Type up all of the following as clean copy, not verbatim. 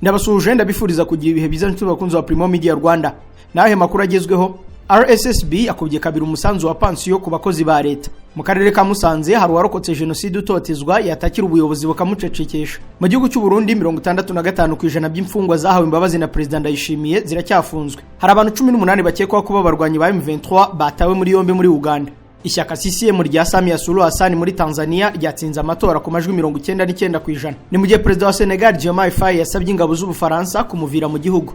Ndabasuhuje, ndabifuriza kugira ibihe byiza, nshuti bakunzi wa Primo Media Rwanda. Nahe makuru agezweho? RSSB yakubye kabiri umusanzu wa pansiyo ku bakozi ba leta. Mu karere ka Musanze hari uwarokotse jenoside utotezwa, yatakira ubuyobozi bukamucecekesha. Mu gihugu cy'u Burundi, 65% by'imfungwa zahawe imbabazi na Perezida Ndayishimiye ziracyafunzwe. Hari abantu 18 bakekwaho kuba abarwanyi ba M23 batawe muri yombi muri Uganda. Ishyaka CCM rya Samia Suluhu Hassan muri Tanzania ryatsinze amatora ku majwi 99%. Ni mu gihe Perezida wa Senegal Diomaye Faye yasabye ingabo z'Ubufaransa kumuvira mu gihugu.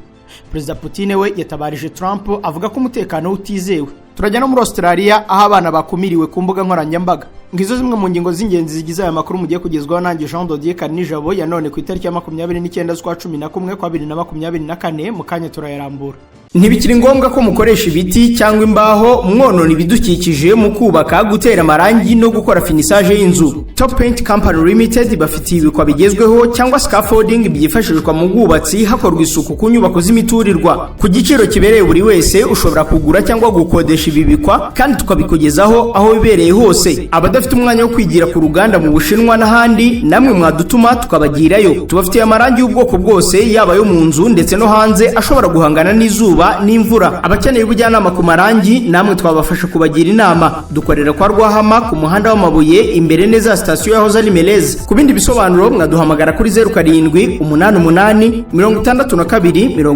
Perezida Putin we yatabarije Trump, avuga ko umutekano we utizewe. Turajya no muri Australia, aho abana bakumiriwe ku mbuga nkoranyambaga. Ngizo zimwe mu ngingo z'ingenzi zigize aya makuru mugiye kugezwaho nanjye Jean Dodier Karinijabo ya none ku itariki ya 29 z'ukwa 11 kwa 2024. Mu kanya turayarambura. Ntibikiri ngombwa ko mukoresha ibiti cyangwa imbaho mwonona ibidukikije mu kubaka, gutera amarangi no gukora finissage y'inzu. Top Paint Company Limited bafitiye ibikwa bigezweho cyangwa scaffolding byifashishwa mu bwubatsi hakorwa isuku ku nyubako z'imiturirwa ku giciro kibereye buri wese. Ushobora kugura cyangwa gukodesha ibi bikwa kandi tukabikugezaho aho bibereye hose. Abadafite umwanya wo kwigira ku ruganda mu Bushinwa n'ahandi, namwe mwadutuma tukabagirayo. Tubafitiye amarangi y'ubwoko bwose, yaba ayo mu nzu ndetse no hanze, ashobora guhangana n'izuba n'imvura. Abakeneye ubujyanama ku marangi, namwe twabafasha kubagira inama. Dukorera kwa Rwahama, ku muhanda w'amabuye, imbere neza ya sitasiyo yahoze ari Mereze. Ku bindi bisobanuro mwaduhamagara kuri 0788 62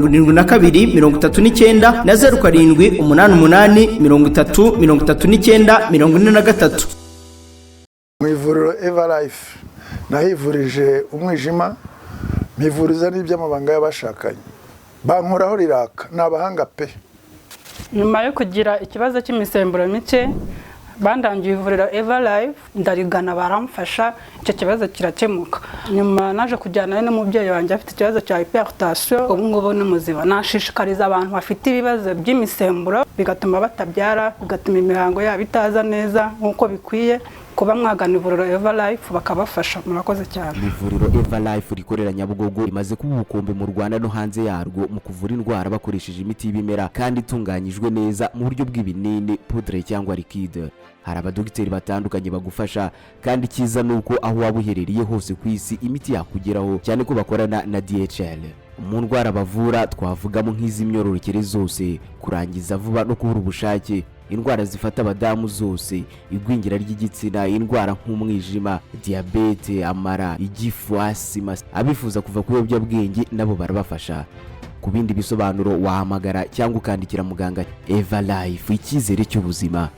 72 39 na 0788 30 39 43. Mu ivuriro Eva Life nahivurije umwijima, mpivuriza n'iby'amabanga y'abashakanye, bankoraho riraka, ni abahanga pe. Nyuma yo kugira ikibazo cy'imisemburo mike, bandangiye ivuriro Eva Life, ndarigana, baramfasha, icyo kibazo kirakemuka. Nyuma naje kujyana n'umubyeyi wanjye afite ikibazo cya hypertension, ubu ngubu ni muzima. Nashishikariza abantu bafite ibibazo by'imisemburo bigatuma batabyara, bigatuma imihango yabo itaza neza nk'uko bikwiye, kuba mwagana ivuriro Eva Life bakabafasha. Murakoze cyane. Ivuriro Eva Life rikorera Nyabugogo rimaze kuba ubukombe mu Rwanda no hanze yarwo mu kuvura indwara bakoresheje imiti y'ibimera kandi itunganyijwe neza mu buryo bw'ibinini, poudre cyangwa liquide. Hari abadogiteri batandukanye bagufasha, kandi icyiza ni uko aho waba uherereye hose ku isi imiti yakugeraho, cyane ko bakorana na DHL. Mu ndwara bavura twavugamo nk'iz'imyororokere zose, kurangiza vuba no kubura ubushake, indwara zifata abadamu zose, igwingira ry'igitsina, indwara nk'umwijima, diyabete, amara, igifu, asima. Abifuza kuva ku biyobyabwenge nabo barabafasha. Ku bindi bisobanuro wahamagara cyangwa ukandikira muganga. Eva Life, icyizere cy'ubuzima.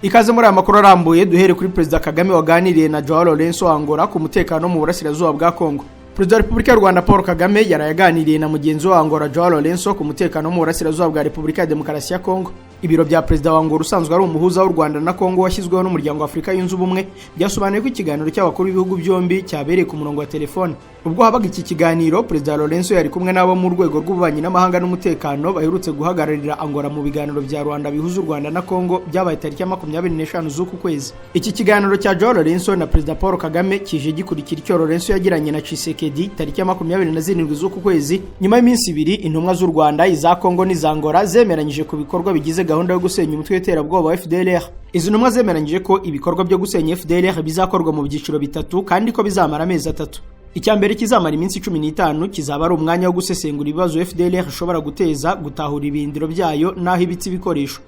Ikaze muri aya makuru arambuye. Duhere kuri Perezida Kagame waganiriye na Joao Lourenço Angola ku mutekano mu burasirazuba bwa Kongo. Perezida wa Repubulika y'u Rwanda Paul Kagame yaraye aganiriye na mugenzi wa Angola Joao Lourenço ku mutekano mu burasirazuba bwa Repubulika ya Demokarasi ya Kongo. Ibiro bya Perezida wa Angola, usanzwe ari umuhuza w'u Rwanda na Kongo washyizweho n'Umuryango wa Afurika Yunze Ubumwe, byasobanuye ko ikiganiro cy'abakuru b'ibihugu byombi cyabereye ku murongo wa telefone. Ubwo habaga iki kiganiro, Perezida Lourenço yari kumwe n'abo mu rwego rw'ububanyi n'amahanga n'umutekano baherutse guhagararira Angola mu biganiro bya Rwanda bihuza u Rwanda na Kongo byabaye tariki ya 25 z'uku kwezi. Iki kiganiro cya Joao Lourenço na Perezida Paul Kagame kije gikurikira icyo Lourenço yagiranye na Tshisekedi tariki ya 27 z'uku kwezi, nyuma y'iminsi 2 intumwa z'u Rwanda, iza Kongo n'iza Angola zemeranyije ku bikorwa bigize gahunda yo gusenya umutwe w'iterabwoba wa FDLR. Izi ntumwa zemeranyije ko ibikorwa byo gusenya FDLR bizakorwa mu byiciro bitatu kandi ko bizamara amezi 3. Icya mbere kizamara iminsi 15 kizaba ari umwanya wo gusesengura ibibazo FDLR ishobora guteza, gutahura ibindiro byayo n'aho ibitse ibikoresho.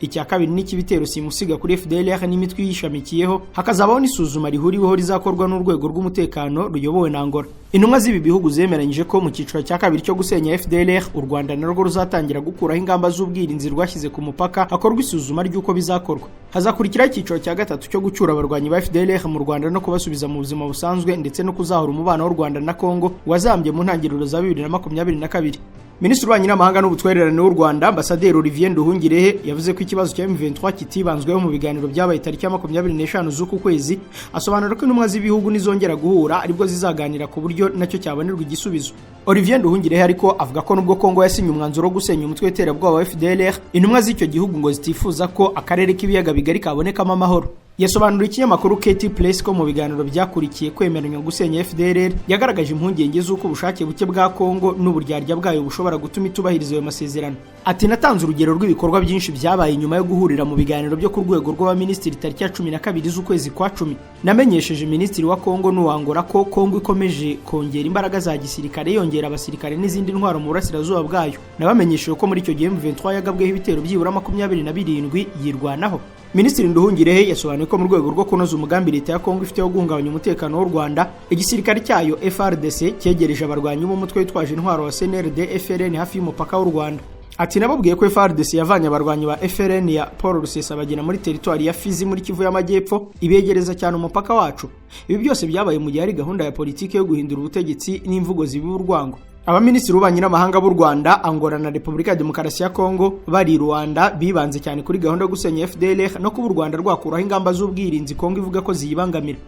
Icya kabiri ni icy'ibitero simusiga kuri FDLR n'imitwe iyishamikiyeho, hakazabaho n'isuzuma rihuriweho rizakorwa n'urwego rw'umutekano ruyobowe na Angola. Intumwa z'ibi bihugu zemeranyije ko mu cyiciro cya kabiri cyo gusenya FDLR, u Rwanda narwo ruzatangira gukuraho ingamba z'ubwirinzi rwashyize ku mupaka, hakorwa isuzuma ry'uko bizakorwa. Hazakurikiraho icyiciro cya gatatu cyo gucyura abarwanyi ba FDLR mu Rwanda no kubasubiza mu buzima busanzwe, ndetse no kuzahura umubano w'u Rwanda na Kongo wazambye mu ntangiriro za 2022. Minisitiri w'Ububanyi n'Amahanga n'Ubutwererane w'u Rwanda, Ambasaderi Olivier Nduhungirehe, yavuze ko ikibazo cya M23 kitibanzweho mu biganiro byabaye tariki ya 25 z'uku kwezi, asobanura ko intumwa z'ibihugu nizongera guhura aribwo zizaganira ku buryo nacyo cyabonerwa igisubizo. Olivier Nduhungirehe ariko avuga ko nubwo Kongo yasinye umwanzuro wo gusenya umutwe w'iterabwoba wa FDLR, intumwa z'icyo gihugu ngo zitifuza ko akarere k'ibiyaga bigari kabonekamo amahoro. Yasobanuriye ikinyamakuru KT Press ko mu biganiro byakurikiye kwemeranywa gusenya FDLR, yagaragaje impungenge z'uko ubushake buke bwa Kongo n'uburyarya bwayo bushobora gutuma itubahiriza ayo masezerano. Ati: "Natanze urugero rw'ibikorwa byinshi byabaye nyuma yo guhurira mu biganiro byo ku rwego rw'abaminisitiri tariki ya 12 z'ukwezi kwa 10. Namenyesheje minisitiri wa Kongo n'uwa Angola ko Kongo ikomeje kongera imbaraga za gisirikare, yongera abasirikare n'izindi ntwaro mu burasirazuba bwayo. Nabamenyesheje ko muri icyo gihe M23 yagabweho ibitero byibura 27 yirwanaho." Minisitiri Nduhungirehe yasobanuye ko mu rwego rwo kunoza umugambi leta ya Kongo ifite wo guhungabanya umutekano w'u Rwanda, igisirikare cyayo FARDC cyegereje abarwanyi b'umutwe witwaje intwaro wa CNRD FLN hafi y'umupaka w'u Rwanda. Ati: "Nababwiye ko FARDC yavanye abarwanyi ba FLN ya Paul Rusesabagina muri teritwari ya Fizi muri Kivu y'Amajyepfo, ibegereza cyane umupaka wacu. Ibi byose byabaye mu gihe hari gahunda ya politiki yo guhindura ubutegetsi n'imvugo zibiba urwango." Abaminisitiri b'ububanyi n'amahanga b'u Rwanda, Angola na Repubulika ya Demokarasi ya Kongo bari i Rwanda bibanze cyane kuri gahunda yo gusenya FDLR no kuba u Rwanda rwakuraho ingamba z'ubwirinzi Kongo ivuga ko ziyibangamira.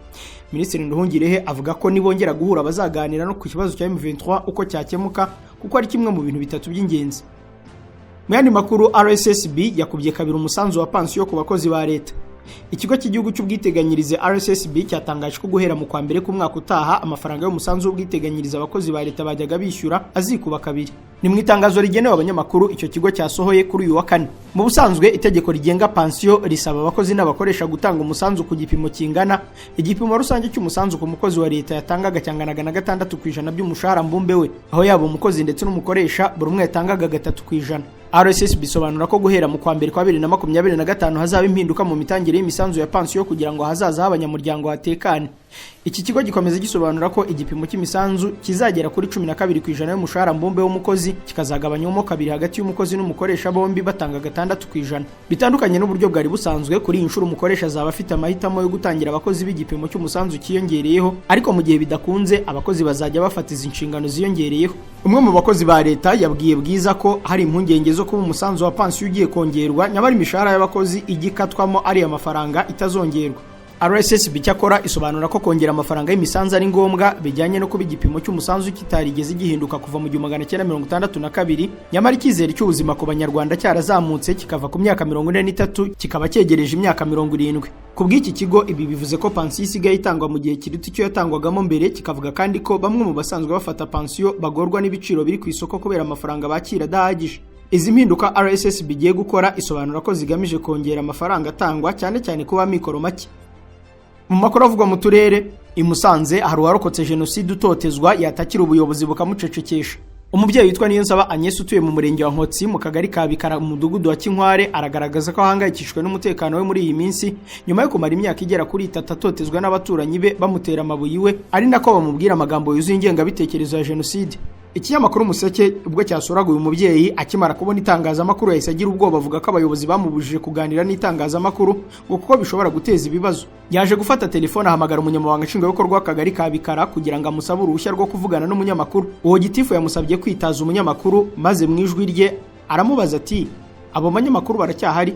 Minisitiri Nduhungirehe avuga ko nibongera guhura bazaganira no ku kibazo cya M23 uko cyakemuka, kuko ari kimwe mu bintu bitatu by'ingenzi. Mu yandi makuru, RSSB yakubye kabiri umusanzu wa pansiyo ku bakozi ba leta. Ikigo cy'igihugu cy'ubwiteganyirize RSSB cyatangaje ko guhera mu kwa mbere k'umwaka utaha, amafaranga y'umusanzu w'ubwiteganyirize abakozi ba leta bajyaga bishyura azikuba kabiri. Ni mu itangazo rigenewe abanyamakuru icyo kigo cyasohoye kuri uyu wa kane. Mu busanzwe, itegeko rigenga pansiyo risaba abakozi n'abakoresha gutanga umusanzu ku gipimo kingana. Igipimo rusange cy'umusanzu ku mukozi wa leta yatangaga cyanganaga na 6% by'umushahara mbumbe we, aho yaba umukozi ndetse n'umukoresha buri umwe yatangaga 3%. RSSB bisobanura ko guhera mu kwa mbere kwa 2025 hazaba impinduka mu mitangire y'imisanzu ya pansiyo kugira ngo ahazaza h'abanyamuryango hatekane. Iki kigo gikomeza gisobanura ko igipimo cy'imisanzu kizagera kuri 12% y'umushahara mbumbe w'umukozi, kikazagabanywamo kabiri hagati y'umukozi n'umukoresha, bombi batanga 6%. Bitandukanye n'uburyo bwari busanzwe, kuri iyi nshuro umukoresha azaba afite amahitamo yo gutangira abakozi b'igipimo cy'umusanzu cyiyongereyeho, ariko mu gihe bidakunze abakozi bazajya bafata izi nshingano ziyongereyeho. Umwe mu bakozi ba leta yabwiye Bwiza ko hari impungenge zo kuba umusanzu wa pansiyo ugiye kongerwa, nyamara imishahara y'abakozi igikatwamo ariya mafaranga itazongerwa. RSSB cyakora isobanura ko kongera amafaranga y'imisanzu ari ngombwa bijyanye no kuba igipimo cy'umusanzu kitarigeze gihinduka kuva mu 1962, nyamara icyizere cy'ubuzima ku banyarwanda cyarazamutse kikava ku myaka 43 kikaba cyegereje imyaka 70. Ku bw'iki kigo, ibi bivuze ko pansiyo isigaye itangwa mu gihe kiruta icyo yatangwagamo mbere. Kikavuga kandi ko bamwe mu basanzwe bafata pansiyo bagorwa n'ibiciro biri ku isoko kubera amafaranga bakira adahagije. Izi mpinduka RSSB igiye gukora isobanura ko zigamije kongera amafaranga atangwa cyane cyane kuba mikoro make. Mu makuru avugwa mu turere, i Musanze hari uwarokotse jenoside utotezwa, yatakira ubuyobozi bukamucecekesha. Umubyeyi witwa Niyonsaba Agnes utuye mu murenge wa Nkotsi, mu kagari ka Bikara, mu mudugudu wa Kinkware, aragaragaza ko ahangayikishijwe n'umutekano we muri iyi minsi, nyuma yo kumara imyaka igera kuri 3 atotezwa n'abaturanyi be, bamutera amabuye iwe, ari nako bamubwira amagambo yuzuye ingengabitekerezo ya jenoside. Ikinyamakuru Umuseke ubwo cyasuraga uyu mubyeyi, akimara kubona itangazamakuru yahise agira ubwoba, avuga ko abayobozi bamubujije kuganira n'itangazamakuru ngo kuko bishobora guteza ibibazo. Yaje gufata telefone ahamagara umunyamabanga nshingwabikorwa w'akagari ka Bikara kugira ngo amusabe uruhushya rwo kuvugana n'umunyamakuru. Uwo gitifu yamusabye kwitaza umunyamakuru, maze mu ijwi rye aramubaza ati: "Abo banyamakuru baracyahari?"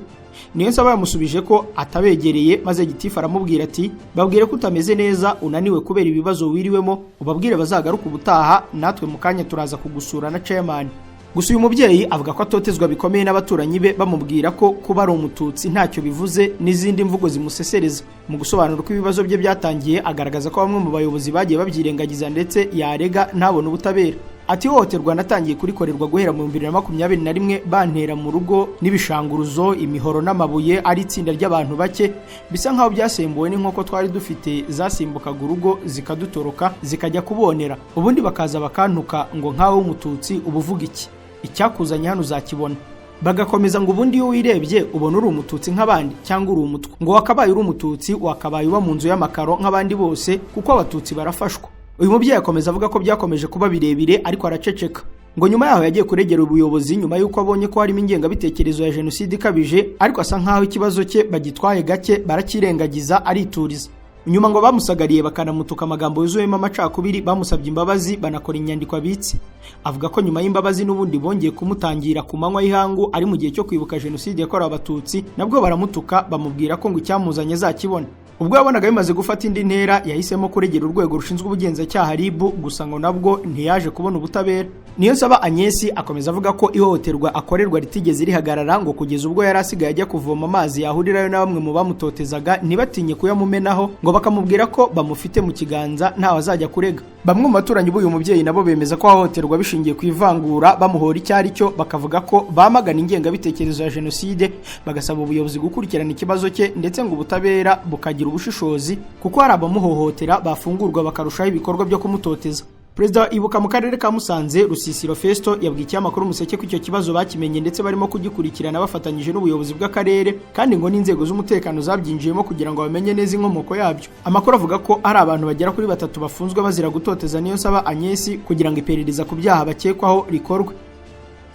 Niyonsaba yamusubije ko atabegereye, maze gitifu aramubwira ati: "Babwire ko utameze neza, unaniwe kubera ibibazo wiriwemo, ubabwire bazagaruka ubutaha, natwe mu kanya turaza kugusura na chairman." Gusa uyu mubyeyi avuga ko atotezwa bikomeye n'abaturanyi be, bamubwira ko kuba ari umututsi ntacyo bivuze n'izindi mvugo zimusesereza. Mu gusobanura uko ibibazo bye byatangiye, agaragaza ko bamwe mu bayobozi bagiye babyirengagiza, ndetse yarega ntabone ubutabera. Ati: "Ihohoterwa natangiye kurikorerwa guhera mu 2021, bantera mu rugo n'ibishanguruzo, imihoro n'amabuye, ari itsinda ry'abantu bake, bisa nk'aho byasembuwe n'inkoko twari dufite zasimbukaga urugo zikadutoroka zikajya kubonera, ubundi bakaza bakantuka ngo nkawe w'umututsi uba uvuga iki, icyakuzanye hano uzakibona." Bagakomeza ngo ubundi iyo wirebye ubona uri umututsi nk'abandi cyangwa uri umutwa, ngo wakabaye uri umututsi wakabaye uba mu nzu y'amakaro nk'abandi bose, kuko abatutsi barafashwa. Uyu mubyeyi akomeza avuga ko byakomeje kuba birebire ariko araceceka. Ngo nyuma yaho yagiye kuregera ubuyobozi nyuma y'uko abonye ko harimo ingengabitekerezo ya jenoside ikabije, ariko asa nk'aho ikibazo cye bagitwaye gake, barakirengagiza, arituriza. Nyuma ngo bamusagariye bakanamutuka amagambo yuzuyemo amacakubiri, bamusabye imbabazi banakora inyandiko abitse. Avuga ko nyuma y'imbabazi n'ubundi bongeye kumutangira ku manywa y'ihangu, ari mu gihe cyo kwibuka jenoside yakorewe abatutsi, nabwo baramutuka, bamubwira ko ngo icyamuzanye azakibona. Ubwo yabonaga bimaze gufata indi ntera, yahisemo kuregera urwego rushinzwe ubugenzacyaha RIB, gusa ngo nabwo ntiyaje kubona ubutabera. Niyonsaba Agnes akomeza avuga ko ihohoterwa akorerwa ritigeze rihagarara, ngo kugeza ubwo yari asigaye ajya kuvoma amazi yahurirayo na bamwe mu bamutotezaga ntibatinye kuyamumenaho, ngo bakamubwira ko bamufite mu kiganza ntawe azajya kurega. Bamwe mu baturanyi b'uyu mubyeyi nabo bemeza ko ahohoterwa bishingiye ku ivangura bamuhora icyo ari cyo, bakavuga ko bamagana ingengabitekerezo ya jenoside, bagasaba ubuyobozi gukurikirana ikibazo cye, ndetse ngo ubutabera bukagira ubushishozi kuko hari abamuhohotera bafungurwa bakarushaho ibikorwa byo kumutoteza. Perezida wa Ibuka mu karere ka Musanze, Rusisiro Festo, yabwiye ikinyamakuru Umuseke ko icyo kibazo bakimenye ndetse barimo kugikurikirana bafatanyije n'ubuyobozi bw'akarere, kandi ngo n'inzego z'umutekano zabyinjiyemo kugira ngo bamenye neza inkomoko yabyo. Amakuru avuga ko ari abantu bagera kuri batatu bafunzwe bazira gutoteza Niyonsaba Agnes kugira ngo iperereza ku byaha bakekwaho rikorwe.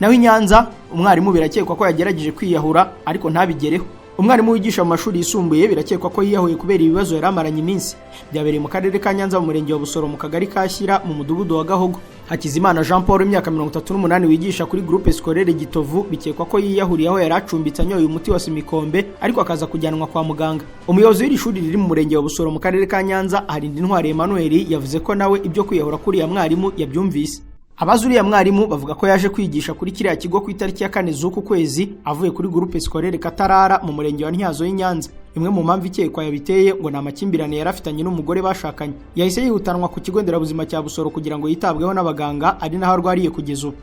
Naho i Nyanza, umwarimu birakekwa ko yagerageje kwiyahura ariko ntabigereho. Umwarimu wigisha mu mashuri yisumbuye birakekwa ko yiyahuye kubera ibibazo yari amaranye iminsi. Byabereye mu karere ka Nyanza, mu murenge wa Busoro, mu kagari ka Shyira, mu mudugudu wa Gahogo. Hakizimana Jean Paul, imyaka 38, wigisha kuri Groupe Scolaire Gitovu, bikekwa ko yiyahuriye aho yari acumbitse anyoye umuti wa simikombe, ariko akaza kujyanwa kwa muganga. Umuyobozi w'iri shuri riri mu murenge wa Busoro mu karere ka Nyanza, Harindintwari Emmanuel, yavuze ko nawe ibyo kwiyahura kuriya mwarimu yabyumvise. Abazi uriya mwarimu bavuga ko yaje kwigisha kuri kiriya kigo ku itariki ya 4 z'uku kwezi, avuye kuri Groupe Scolaire Katarara mu murenge wa Ntyazo y'i Nyanza. Imwe mu mpamvu ikekwa yabiteye ngo ni amakimbirane yari afitanye n'umugore bashakanye. Yahise yihutanwa ku kigo nderabuzima cya Busoro kugira ngo yitabweho n'abaganga, ari naho arwariye kugeza ubu.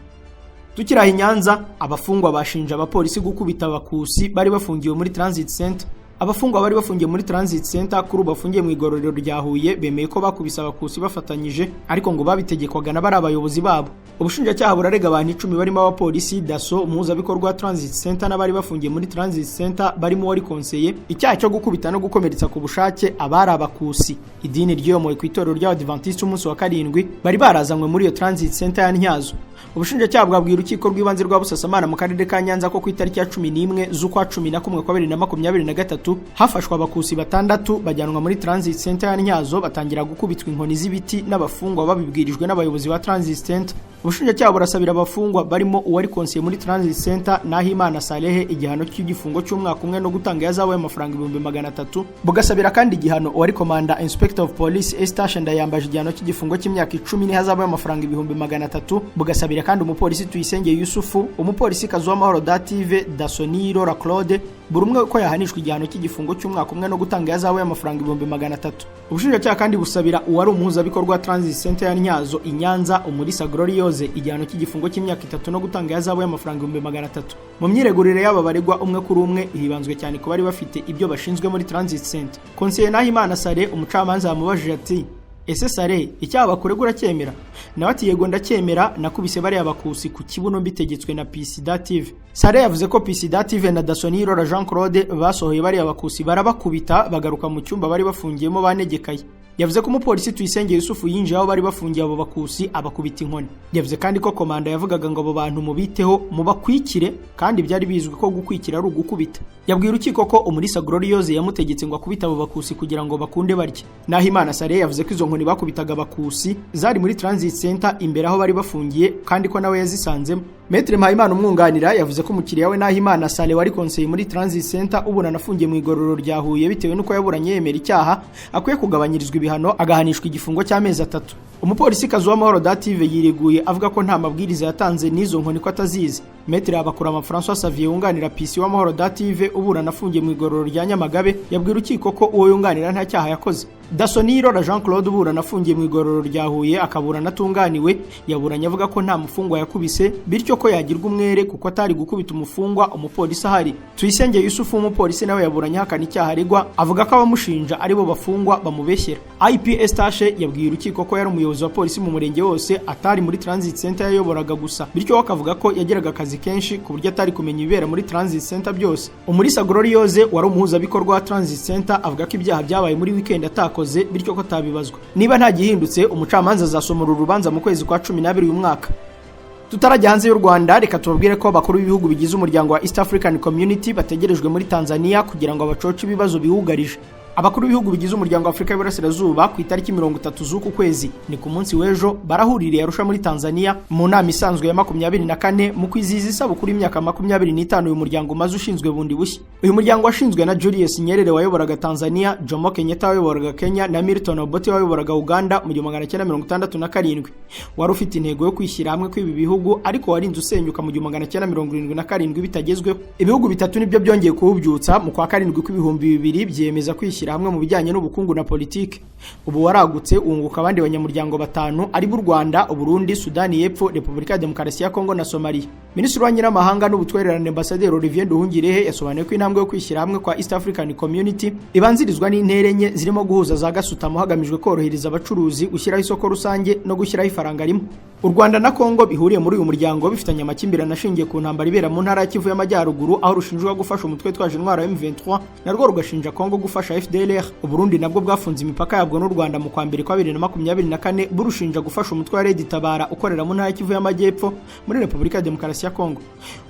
Tukiri aho i Nyanza, abafungwa bashinja abapolisi gukubita abakusi bari bafungiwe muri Transit Center. Abafungwa bari bafungiye muri Transit Center kuri ubu bafungiye mu igororero rya Huye bemeye ko bakubise abakusi bafatanyije, ariko ngo babitegekwaga na bari abayobozi babo. Ubushinjacyaha burarega abantu 10 barimo abapolisi, DASSO, umuhuzabikorwa wa Transit Center n'abari bafungiye muri Transit Center barimo uwari konseye, icyaha cyo gukubita no gukomeretsa ku bushake abari abakusi. Idini ryiyomoye ku itorero ry'Abadivantisiti umunsi wa 7 bari barazanywe muri iyo Transit Center ya Ntyazo. Ubushinjacyaha bwabwiye urukiko rw'ibanze rwa Busasamana mu karere ka Nyanza ko ku itariki ya 11 z'ukwa 11 kwa 2023 hafashwe abakusi 6 bajyanwa muri Transit Center ya Ntyazo, batangira gukubitwa inkoni z'ibiti n'abafungwa babibwirijwe n'abayobozi ba Transit Center. Ubushinjacyaha burasabira abafungwa barimo uwari konseye muri Transit Center Nahimana Salehe igihano cy'igifungo cy'umwaka umwe no gutanga ihazabu y'amafaranga 300,000, bugasabira kandi igihano uwari komanda Inspector of Police Eustache Ndayambaje igihano cy'igifungo cy'imyaka 10 n'ihazabu y'amafaranga 300,000, bugasabira kandi umupolisi Tuyisenge Yusufu, umupolisi Kazuwamahoro Dative, Dasoniro Claude, buri umwe ko yahanishwa igihano cy'igifungo cy'umwaka umwe no gutanga ihazabu y'amafaranga 300,000. Ubushinjacyaha kandi busabira uwari umuhuzabikorwa wa Transit Center ya Ntyazo i Nyanza, Umulisa Gloriose, igihano cy'igifungo cy'imyaka 3 no gutanga ihazabu y'amafaranga 300,000. Mu myiregurire y'aba baregwa umwe kuri umwe, hibanzwe cyane ku bari bafite ibyo bashinzwe muri Transit Center. Konseye Nahimana Sale, umucamanza yamubajije ati: "Ese Sale, icyaha bakuregura uracyemera?" Nawe ati: "Yego, ndacyemera, nakubise bariya bakusi ku kibuno mbitegetswe na PC Dative." Sale yavuze ko PC Dative na Dasoniro Jean Claude basohoye bariya bakusi barabakubita, bagaruka mu cyumba bari bafungiyemo banegekaye. Yavuze ko umupolisi Tuyisenge Yusufu yinjiye aho bari bafungiye abo bakusi abakubita inkoni. Yavuze kandi ko komanda yavugaga ngo abo bantu mubiteho, mubakwikire, kandi byari bizwi ko gukwikira ari ugukubita. Yabwiye urukiko ko Umulisa Gloriose yamutegetse ngo akubite abo bakusi kugira ngo bakunde barye. Nahimana Sale yavuze ko izo nkoni bakubitaga abakusi zari muri Transit Center imbere aho bari bafungiye, kandi ko nawe yazisanzemo. Maître Mpayimana umwunganira yavuze ko umukiriya we Nahimana Sale wari konseye muri Transit Center ubu anafungiye mu igororero rya Huye bitewe n'uko yaburanye yemera icyaha, akwiye kugabanyirizwa ibihano agahanishwa igifungo cy'amezi 3. Umupolisi Kazuwamahoro Dative yireguye avuga ko nta mabwiriza yatanze n'izo nkoni ko atazizi. Maître Habakurama François Xavier wunganira PC w'Amahoro Dative uburana afungiye mu igororero rya Nyamagabe yabwiye urukiko ko uwo yunganira nta cyaha yakoze. Dasoniro Jean Claude uburana afungiye mu igororero rya Huye akaburana atunganiwe, yaburanye avuga ko nta mufungwa yakubise, bityo ko yagirwa umwere kuko atari gukubita umufungwa umupolisi ahari. Tuyisenge Yusufu umupolisi nawe yaburanye ahakana icyaha aregwa, avuga ko abamushinja aribo bafungwa bamubeshyera. IP Eustache yabwiye urukiko ko yari umuyobozi wa polisi mu murenge wose, atari muri Transit Center yayoboraga gusa, bityo akavuga ko yageraga akazi kenshi ku buryo atari kumenya ibibera muri Transit Center byose. Umulisa Gloriose wari umuhuzabikorwa wa Transit Center avuga ko ibyaha byabaye muri weekend atakoze, bityo ko atabibazwa. Niba nta gihindutse, umucamanza azasomera urubanza mu kwezi kwa 12 uyu mwaka. Tutarajya hanze y'u Rwanda, reka tubabwire ko abakuru b'ibihugu bigize umuryango wa East African Community bategerejwe muri Tanzania kugira ngo bacoce ibibazo biwugarije. Abakuru b'ibihugu bigize Umuryango wa Afurika y'Iburasirazuba ku itariki 30 z'uku kwezi, ni ku munsi w'ejo, barahuririye Arusha muri Tanzania mu nama isanzwe ya 24 mu kwizihiza isabukuru y'imyaka 25 uyu muryango umaze ushinzwe bundi bushya. Uyu muryango washinzwe na Julius Nyerere wayoboraga Tanzania, Jomo Kenyatta wayoboraga Kenya na Milton Obote wayoboraga Uganda mu 1967. Wari ufite intego yo kwishyira hamwe kw'ibi bihugu, ariko warinze usenyuka mu 1977 bitagezweho. Ibihugu bitatu nibyo byongeye kuwubyutsa mu kwa karindwi kw'ibihumbi 2000, byemeza kwishyira hamwe mu bijyanye n'ubukungu na politiki. Ubu waragutse wunguka abandi banyamuryango batanu, ari b'u Rwanda, Uburundi, Sudani y'Epfo, Repubulika ya Demokarasi ya Kongo na Somalia. Minisitiri w'Ububanyi n'Ubutwererane, Ambasaderi Olivier Nduhungirehe, yasobanuye ko intambwe yo kwishyira hamwe kwa East African Community ibanzirizwa n'intera enye, zirimo guhuza za gasutamo hagamijwe korohereza abacuruzi, gushyiraho isoko rusange no gushyiraho ifaranga rimwe. U Rwanda na Kongo bihuriye muri uyu muryango bifitanye amakimbirane ashingiye ku ntambara ibera mu ntara ya Kivu y'Amajyaruguru, aho rushinjwa gufasha umutwe witwaje intwaro M23, narwo rugashinja Kongo gufasha FDLR. Uburundi nabwo bwafunze imipaka yabwo n'u Rwanda mu kwa mbere kwa 2024, burushinja gufasha umutwe wa Red Tabara ukorera mu ntara ya Kivu y'Amajyepfo muri Repubulika ya Demokarasi ya Kongo.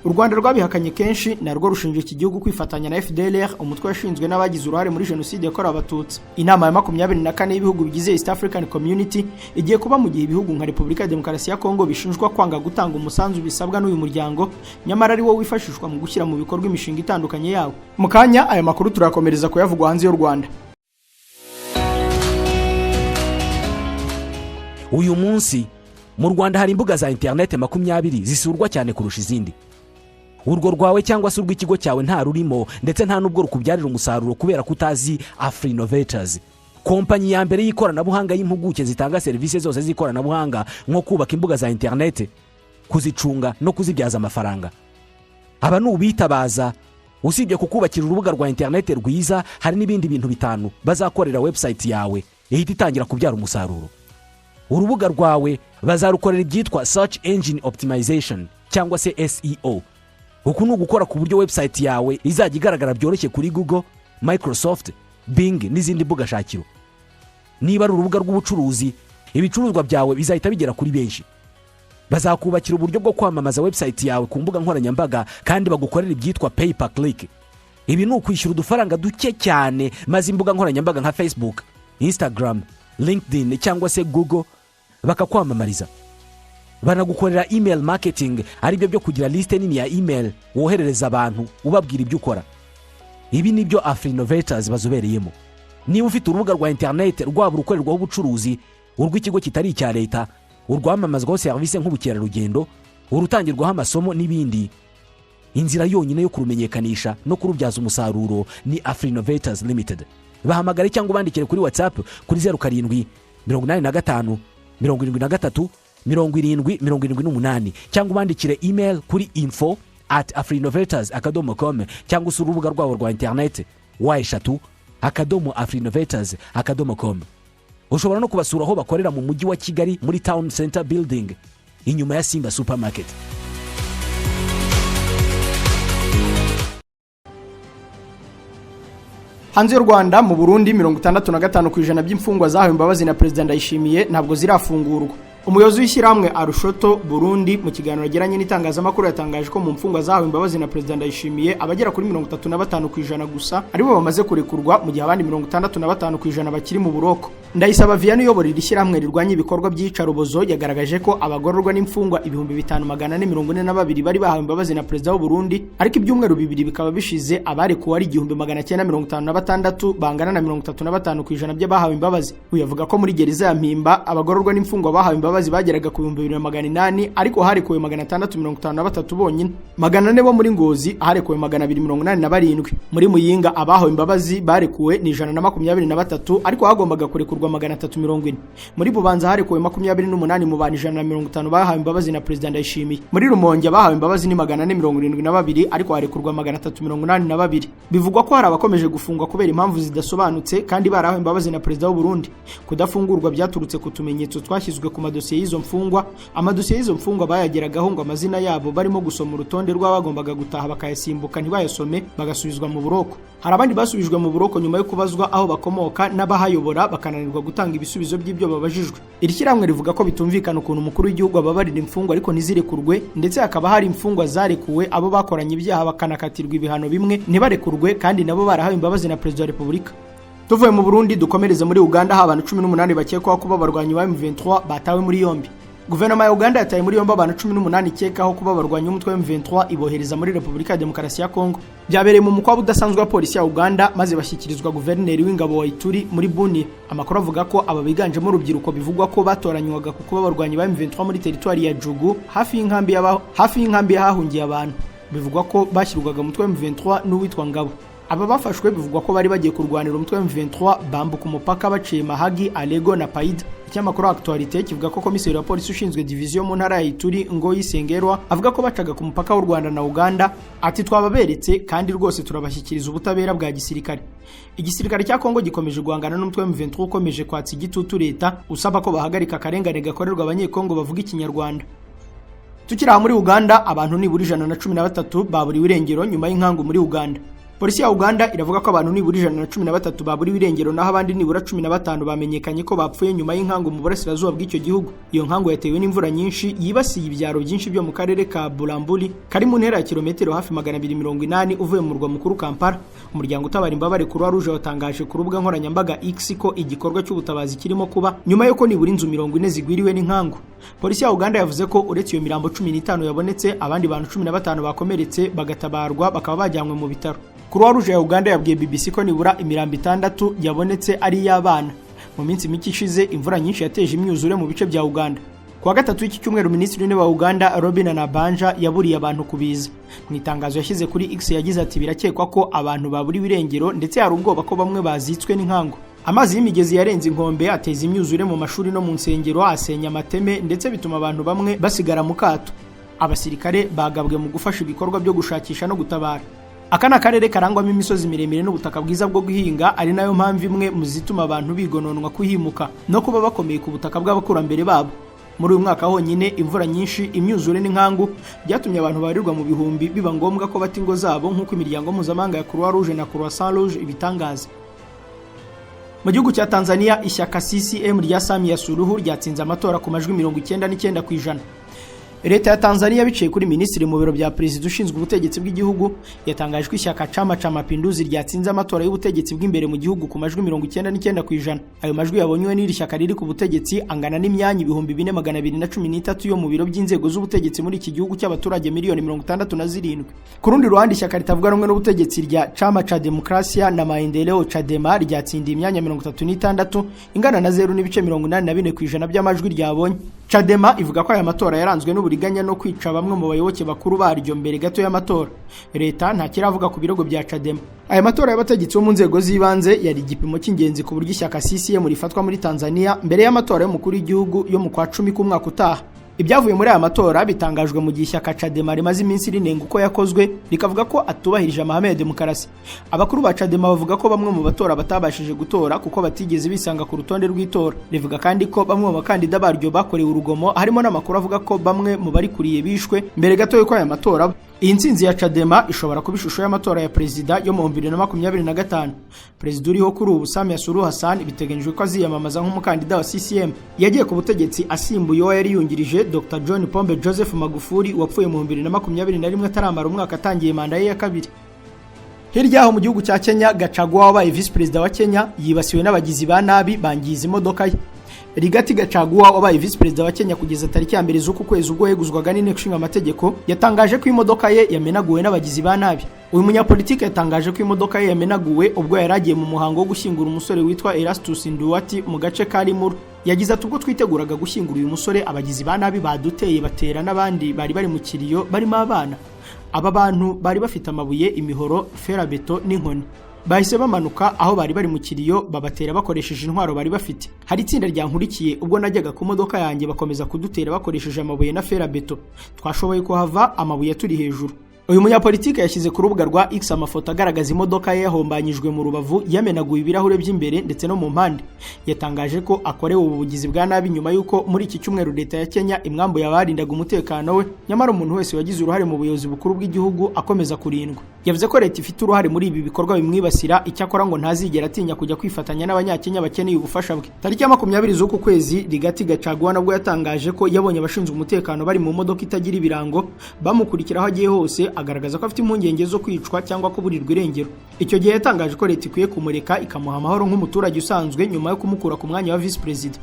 U Rwanda rwabihakanye kenshi, narwo rushinja iki gihugu kwifatanya na FDLR, umutwe washinzwe n'abagize uruhare muri jenoside yakorewe Abatutsi. Inama ya 24 y'ibihugu bigize East African Community igiye kuba mu gihe ibihugu nka Repubulika ya Demokarasi ya Kongo bishinjwa kwanga gutanga umusanzu bisabwa n'uyu muryango, nyamara ari wo wifashishwa mu gushyira mu bikorwa imishinga itandukanye yawo. Mu kanya aya makuru turakomereza kuyavugwa hanze y'u Rwanda. Uyu munsi mu Rwanda hari imbuga za interineti 20 zisurwa cyane kurusha izindi. Urwo rwawe cyangwa se urw'ikigo cyawe nta rurimo, ndetse nta n'ubwo rukubyarira umusaruro, kubera ko utazi Afrinovators, kompanyi ya mbere y'ikoranabuhanga y'impuguke zitanga serivisi zose z'ikoranabuhanga, nko kubaka imbuga za interineti, kuzicunga no kuzibyaza amafaranga. Aba ni ubitabaza. Usibye kukubakira urubuga rwa interineti rwiza, hari n'ibindi bintu bitanu bazakorera website yawe ihita itangira kubyara umusaruro. Urubuga rwawe bazarukorera ibyitwa search engine optimization cyangwa se SEO. Uku ni ugukora ku buryo website yawe izajya igaragara byoroshye kuri Google, Microsoft, Bing n'izindi mbuga shakiro. Niba ari urubuga rw'ubucuruzi, ibicuruzwa byawe bizahita bigera kuri benshi. Bazakubakira uburyo bwo kwamamaza website yawe ku mbuga nkoranyambaga, kandi bagukorera ibyitwa pay per click. Ibi ni ukwishyura udufaranga duke cyane, maze imbuga nkoranyambaga nka Facebook, Instagram, LinkedIn cyangwa se Google bakakwamamariza. Banagukorera email marketing, aribyo byo kugira lisite nini ya email woherereza abantu ubabwira ibyo ukora. Ibi ni byo Afrinovators bazobereyemo. Niba ufite urubuga rwa interineti, rwaba urukorerwaho ubucuruzi, urw'ikigo kitari icya leta, urwamamazwaho serivisi nk'ubukerarugendo, urutangirwaho amasomo n'ibindi, inzira yonyine yo kurumenyekanisha no kurubyaza umusaruro ni Afrinovators Limited. Bahamagare cyangwa ubandikire kuri WhatsApp kuri 0785 73 70 78, cyangwa ubandikire email kuri info@afrinovators.com, cyangwa usure urubuga rwabo rwa interineti www.afrinovators.com. Ushobora no kubasura aho bakorera mu Mujyi wa Kigali, muri Town Center Building, inyuma ya Simba Supermarket. Hanze y'u Rwanda, mu Burundi, 65% by'imfungwa zahawe imbabazi na Perezida Ndayishimiye ntabwo zirafungurwa. Umuyobozi w'ishyirahamwe Arushoto Burundi, mu kiganiro yagiranye n'itangazamakuru, yatangaje ko mu mfungwa zahawe imbabazi na Perezida Ndayishimiye, abagera kuri 35% gusa aribo bamaze kurekurwa, mu gihe abandi 65% bakiri mu buroko. Ndayisaba Vianney uyobora iri shyirahamwe rirwanya ibikorwa by'iyicarubozo yagaragaje ko abagororwa n'imfungwa 5442 bari bahawe imbabazi na Perezida w'u Burundi, ariko ibyumweru 2 bikaba bishize abarekuwe ari 1956, bangana na 35% by'abahawe imbabazi. Uyu avuga ko muri gereza ya Mpimba abagororwa n'imfungwa bahawe imbabazi bageraga ku 2800, ariko harekuwe 653 bonyine. 400 bo muri Ngozi harekuwe 287. Muri Muyinga abahawe imbabazi barekuwe ni 123, ariko hagombaga kurekurwa 340. Muri Bubanza harekuwe 28 mu bantu 150 bahawe imbabazi na Perezida Ndayishimiye. Muri Rumonge abahawe imbabazi ni 472, ariko harekurwa 382. Bivugwa ko hari abakomeje gufungwa kubera impamvu zidasobanutse kandi barahawe imbabazi na Perezida w'u Burundi. Kudafungurwa byaturutse ku tumenyetso twashyizwe ku madosiye y'izo mfungwa. Amadosiye y'izo mfungwa bayageragaho ngo amazina yabo barimo gusoma urutonde rw'abagombaga gutaha bakayasimbuka ntibayasome, bagasubizwa mu buroko. Hari abandi basubijwe mu buroko nyuma yo kubazwa aho bakomoka n'abahayobora, bakananirwa gutanga ibisubizo by'ibyo babajijwe. Iri shyirahamwe rivuga ko bitumvikana ukuntu umukuru w'igihugu ababarira imfungwa ariko ntizirekurwe, ndetse hakaba hari imfungwa zarekuwe abo bakoranye ibyaha bakanakatirwa ibihano bimwe ntibarekurwe, kandi nabo barahawe imbabazi na Perezida wa Repubulika. Tuvuye mu Burundi, dukomereze muri Uganda, aho abantu 18 bakekwaho kuba abarwanyi ba M23 batawe muri yombi. Guverinoma ya Uganda yataye muri yombi abantu 18 ikekaho kuba abarwanyi b'umutwe wa M23, ibohereza muri Repubulika ya Demokarasi ya Kongo. Byabereye mu mukwabu udasanzwe wa polisi ya Uganda, maze bashyikirizwa guverineri w'ingabo wa Ituri muri Bunia. Amakuru avuga ko aba biganjemo urubyiruko bivugwa ko batoranywaga ku kuba abarwanyi ba M23 muri teritwari ya Djugu, hafi y'inkambi y'ahahungiye abantu. Bivugwa ko bashyirwaga mu mutwe wa M23 n'uwitwa Ngabo. Aba bafashwe bivugwa ko bari bagiye kurwanira umutwe wa M23, bambuka umupaka baciye Mahagi, Alego na Paida. Ikinyamakuru Actualité kivuga ko komiseri wa polisi ushinzwe diviziyo mu ntara ya Ituri, ngo Yisengerwa, avuga ko bacaga ku mupaka w'u Rwanda na Uganda. Ati: "Twababeretse kandi rwose turabashyikiriza ubutabera bwa gisirikare." Igisirikare cya Kongo gikomeje guhangana n'umutwe wa M23 ukomeje kwatsa igitutu leta, usaba ko bahagarika akarengane gakorerwa Abanyekongo bavuga Ikinyarwanda. Tukiri aha muri Uganda, abantu nibura 113 baburiwe irengero nyuma y'inkangu muri Uganda. Polisi ya Uganda iravuga ko abantu nibura 113 baburiwe irengero, naho abandi nibura 15 bamenyekanye ko bapfuye nyuma y'inkangu mu burasirazuba bw'icyo gihugu. Iyo nkangu yatewe n'imvura nyinshi yibasiye ibyaro byinshi byo mu karere ka Bulambuli, kari mu ntera ya kilometero hafi 280 uvuye mu murwa mukuru Kampala. Umuryango utabara imbabare Croix Rouge watangaje ku rubuga nkoranyambaga X ko igikorwa cy'ubutabazi kirimo kuba nyuma y'uko nibura inzu 40 zigwiriwe n'inkangu. Polisi ya Uganda yavuze ko uretse iyo mirambo 15 yabonetse, abandi bantu 15 bakomeretse bagatabarwa, bakaba bajyanywe mu bitaro. Croix Rouge ya Uganda yabwiye BBC ko nibura imirambo itandatu yabonetse ari iy'abana. Mu minsi mike ishize, imvura nyinshi yateje imyuzure mu bice bya Uganda. Ku wa gatatu w'iki cyumweru, Minisitiri w'Intebe wa Uganda Robinah Nabbanja yaburiye abantu kubiza. Mu itangazo yashyize kuri X yagize ati: "Birakekwa ko abantu baburiwe irengero, ndetse hari ubwoba ko bamwe bazitswe n'inkangu. Amazi y'imigezi yarenze inkombe, ateza imyuzure mu mashuri no mu nsengero, asenya amateme, ndetse bituma abantu bamwe basigara mu kato. Abasirikare bagabwe mu gufasha ibikorwa byo gushakisha no gutabara." Aka ni akarere karangwamo imisozi miremire n'ubutaka bwiza bwo guhinga, ari nayo mpamvu imwe mu zituma abantu bigononwa kuhimuka no kuba bakomeye ku butaka bw'abakurambere babo. Muri uyu mwaka honyine, imvura nyinshi, imyuzure n'inkangu byatumye abantu babarirwa mu bihumbi biba ngombwa ko bata ingo zabo, nk'uko imiryango mpuzamahanga ya Croix Rouge na Croissant Rouge ibitangaza. Mu gihugu cya Tanzania, ishyaka CCM rya Samia Suluhu ryatsinze amatora ku majwi 99%. Leta ya Tanzania, biciye kuri minisitiri mu biro bya perezida ushinzwe ubutegetsi bw'igihugu, yatangaje ko ishyaka Chama cha Mapinduzi ryatsinze amatora y'ubutegetsi bw'imbere mu gihugu ku majwi 99%. Ayo majwi yabonywe n'iri shyaka riri ku butegetsi angana n'imyanya 4213 yo mu biro by'inzego z'ubutegetsi muri iki gihugu cy'abaturage miliyoni 67. Ku rundi ruhande, ishyaka ritavuga rumwe n'ubutegetsi rya Chama cha Demokrasia na Maendeleo, Chadema, ryatsindiye imyanya 36, ingana na 0.84% by'amajwi ryabonye. Chadema ivuga ko aya matora yaranzwe n'uburiganya no kwica bamwe mu bayoboke bakuru baryo mbere gato y'amatora. Leta nta kiravuga ku birego bya Chadema. Aya matora y'abategetsi bo mu nzego z'ibanze yari igipimo cy'ingenzi ku buryo ishyaka CCM rifatwa muri Tanzania mbere y'amatora y'umukuru w'igihugu yo mu kwa 10 k'umwaka utaha. Ibyavuye muri aya matora bitangajwe mu gihe ishyaka Chadema rimaze iminsi rinenga uko yakozwe, rikavuga ko atubahirije amahame ya demokarasi. Abakuru ba Chadema bavuga ko bamwe mu batora batabashije gutora kuko batigeze bisanga ku rutonde rw'itora. Rivuga kandi ko bamwe mu bakandida baryo bakorewe urugomo, harimo n'amakuru avuga ko bamwe mu barikuriye bishwe mbere gato y'uko aya matora aba. Iyi ntsinzi ya Chadema ishobora kuba ishusho y'amatora ya perezida yo mu 2025. Perezida uriho kuri ubu, Samia Suluhu Hassan, biteganyijwe ko aziyamamaza nk'umukandida wa CCM. Yagiye ku butegetsi asimbuye uwo yari yungirije, Dr John Pombe Joseph Magufuli, wapfuye mu 2021 ataramara umwaka atangiye manda ye ya kabiri. Hirya aho mu gihugu cya Kenya, Gachagua wabaye visi perezida wa Kenya yibasiwe n'abagizi ba nabi, bangiza imodoka ye. Rigathi Gachagua wabaye visi perezida wa Kenya kugeza tariki ya 1 z'uku kwezi, ubwo yeguzwaga n'inteko ishinga amategeko, yatangaje ko imodoka ye yamenaguwe n'abagizi ba nabi. Uyu munyapolitike yatangaje ko imodoka ye yamenaguwe ubwo yari agiye mu muhango wo gushyingura umusore witwa Erastus Nduwati mu gace ka Limuru. Yagize ati: "Ubwo twiteguraga gushyingura uyu musore, abagizi ba nabi baduteye, batera n'abandi bari bari mu kiriyo barimo abana. Aba bantu bari bafite amabuye, imihoro, ferabeto n'inkoni. Bahise bamanuka aho bari bari mu kiriyo, babatera bakoresheje intwaro bari bafite. Hari itsinda ryankurikiye ubwo najyaga ku modoka yanjye, bakomeza kudutera bakoresheje amabuye na ferabeto. Twashoboye kuhava amabuye turi hejuru." Uyu munyapolitike yashyize ku rubuga rwa X amafoto agaragaza imodoka ye yahombanyijwe mu rubavu, yamenaguye ibirahure by'imbere ndetse no mu mpande. Yatangaje ko akorewe ubu bugizi bwa nabi nyuma y'uko muri iki cyumweru leta ya Kenya imwambuye abarindaga umutekano we, nyamara umuntu wese wagize uruhare mu buyobozi bukuru bw'igihugu akomeza kurindwa. Yavuze ko leta ifite uruhare muri ibi bikorwa bimwibasira, icyakora ngo ntazigera atinya kujya kwifatanya n'Abanyakenya bakeneye ubufasha bwe. Tariki ya 20 z'uku kwezi, Rigathi Gachagua nabwo yatangaje ko yabonye abashinzwe umutekano bari mu modoka itagira ibirango bamukurikira aho agiye hose. agaragaza ko afite impungenge zo kwicwa cyangwa kuburirwa irengero. Icyo gihe yatangaje ko leta ikwiye kumureka ikamuha amahoro nk'umuturage usanzwe nyuma yo kumukura ku mwanya wa visi perezida.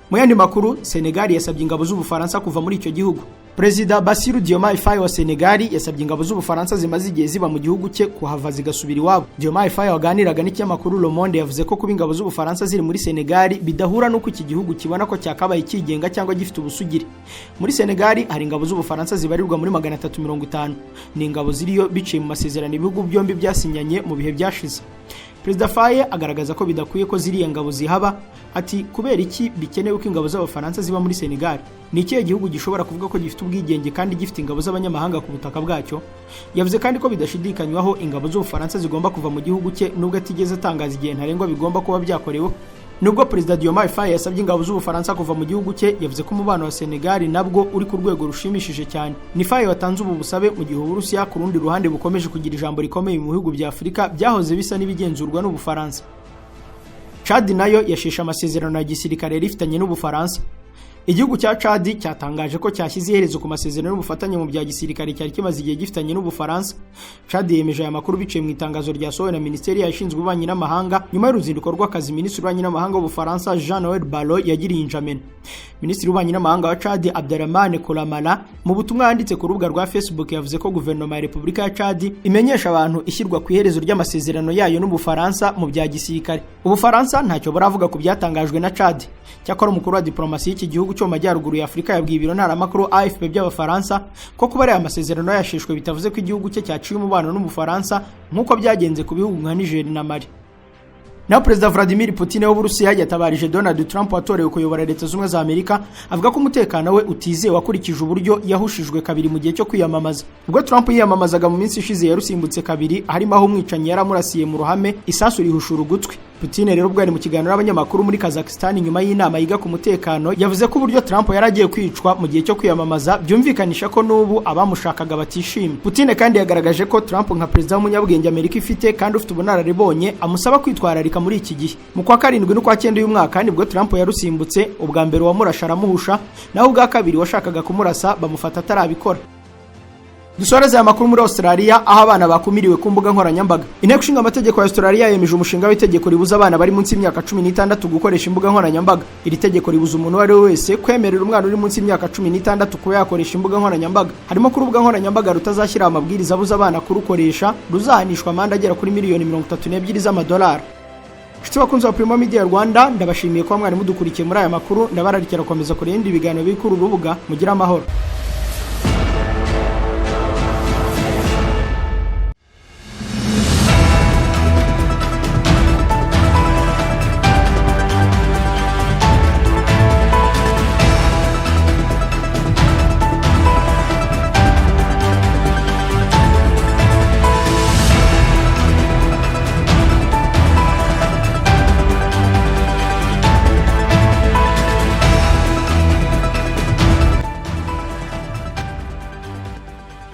Mu yandi makuru, Senegal yasabye ingabo z'Ubufaransa kuva muri icyo gihugu. Perezida Bassirou Diomaye Faye wa Senegal yasabye ingabo z'Ubufaransa zimaze igihe ziba mu gihugu cye kuhava zigasubira iwabo. Diomaye Faye waganiraga n'ikinyamakuru Le Monde yavuze ko kuba ingabo z'Ubufaransa ziri muri Senegal bidahura n'uko iki gihugu kibona ko cyakabaye cyigenga cyangwa gifite ubusugire. Muri Senegal hari ingabo z'Ubufaransa zibarirwa muri 350. Ni ingabo ziriyo biciye mu masezerano ibihugu byombi byasinyanye mu bihe byashize. Perezida Faye agaragaza ko bidakwiye ko ziriya ngabo zihaba, ati kubera iki bikenewe ko ingabo z'Abafaransa ziba muri Senegal? Ni ikihe gihugu gishobora kuvuga ko gifite ubwigenge kandi gifite ingabo z'abanyamahanga ku butaka bwacyo? Yavuze kandi ko bidashidikanywaho ingabo z'Ubufaransa zigomba kuva mu gihugu cye, nubwo atigeze atangaza igihe ntarengwa bigomba kuba byakorewe. Nubwo Perezida Diomaye Faye yasabye ingabo z'Ubufaransa kuva mu gihugu cye, yavuze ko umubano wa Senegal nabwo uri ku rwego rushimishije cyane. Ni Faye watanze ubu busabe mu gihe Uburusiya ku rundi ruhande bukomeje kugira ijambo rikomeye mu bihugu bya Afurika byahoze bisa n'ibigenzurwa n'Ubufaransa. Chad nayo yasheshe amasezerano ya gisirikare yari ifitanye n'Ubufaransa. Igihugu cya Chad cyatangaje ko cyashyize iherezo ku masezerano y'ubufatanye mu bya gisirikare cyari kimaze igihe gifitanye n'Ubufaransa. Chad yemeje aya makuru biciye mu itangazo ryasohowe na Minisiteri ishinzwe ububanyi n'amahanga nyuma y'uruzinduko rw'akazi Minisitiri w'ububanyi n'amahanga w'Ubufaransa Jean Noel Barrot yagiriye i N'Djamena. Minisitiri w'ububanyi n'amahanga wa Chad Abderrahmane Koulamallah mu butumwa yanditse ku rubuga rwa Facebook yavuze ko guverinoma ya Repubulika ya Chad imenyesha abantu ishyirwa ku iherezo ry'amasezerano yayo n'Ubufaransa mu bya gisirikare. Ubufaransa ntacyo buravuga ku byatangajwe na Chad. Cyakora umukuru wa diplomasi y'iki gihugu cyo mu majyaruguru ya Afurika yabwiye ibiro ntaramakuru AFP by'Abafaransa ko kuba ariya masezerano yasheshwe bitavuze ko igihugu cye cyaciye umubano n'Ubufaransa nk'uko byagenze ku bihugu nka Niger na Mali. Naho Perezida Vladimir Putin w'Uburusiya yatabarije Donald Trump watorewe kuyobora Leta Zunze za Amerika, avuga ko umutekano we utizewe akurikije uburyo yahushijwe kabiri mu gihe cyo kwiyamamaza. Ubwo Trump yiyamamazaga mu minsi ishize yarusimbutse kabiri, harimo aho umwicanyi yaramurasiye mu ruhame isasu rihushura ugutwi. Putin rero ubwo yari mu kiganiro n'abanyamakuru muri Kazakhstan nyuma y'inama yiga ku mutekano, yavuze ko uburyo Trump yari agiye kwicwa mu gihe cyo kwiyamamaza byumvikanisha ko n'ubu abamushakaga batishimye. Putin kandi yagaragaje ko Trump nka perezida w'umunyabwenge Amerika ifite kandi ufite ubunararibonye amusaba kwitwararika muri iki gihe. Mu kwa karindwi n'ukwa cyenda uyu mwaka nibwo Trump yarusimbutse, ubwa mbere uwamurasha aramuhusha, naho ubwa kabiri washakaga kumurasa bamufata atarabikora. Dusoreze aya makuru muri Australia aho abana bakumiriwe ku mbuga nkoranyambaga. Inteko ishinga amategeko ya Australia yemeje umushinga w'itegeko ribuza abana bari munsi y'imyaka 16 gukoresha imbuga nkoranyambaga. Iri tegeko ribuza umuntu uwo ari we wese kwemerera umwana uri munsi y'imyaka 16 kuba yakoresha imbuga nkoranyambaga. Harimo ko urubuga nkoranyambaga rutazashyira amabwiriza abuza abana kurukoresha ruzahanishwa amande agera kuri miliyoni 32 z'amadolari. Inshuti bakunzi wa Primo Media Rwanda, ndabashimiye kuba mwari mudukurikiye muri aya makuru, ndabararikira gukomeza kureba ibindi biganiro biri kuri uru rubuga. Mugire amahoro.